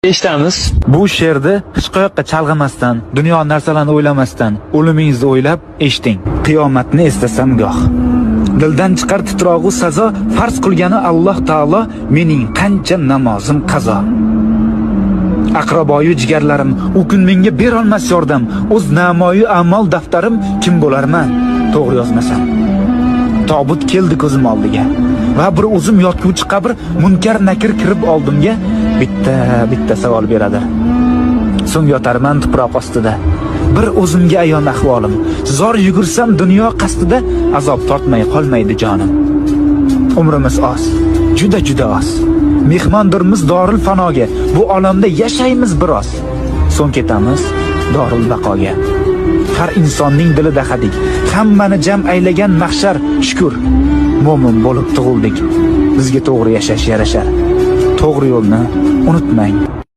Eshitamiz. Bu she'rni hech qayoqqa chalg'imasdan, dunyo narsalarini o'ylamasdan, o'limingizni o'ylab eshiting. Qiyomatni eslasam goh. Dildan chiqar titrog'u sazo, farz qilgani Alloh taolo, mening qancha namozim qazo. Aqraboyu jigarlarim u kun menga berolmas yordam, o'z namoyu a'mol daftarim kim bo'larman to'g'ri yozmasam. Tobut keldi ko'zim oldiga va bir o'zim yotguvchi qabr, munkar nakir kirib oldimga bitta bitta savol beradi. So'ng yotarman tuproq ostida. Bir o'zimga ayon ahvolim. Zor yugursam dunyo qasdida azob tortmay qolmaydi jonim. Umrimiz oz, juda juda oz. Mehmondirmiz doril fanoga. Bu olamda yashaymiz biroz. So'ng ketamiz doril baqoga. Har insonning dilida hadik. Hammani jam aylagan mahshar, shukr. Mo'min bo'lib tug'ildik. Bizga to'g'ri yashash yarashar. To'g'ri yo'lni unutmang.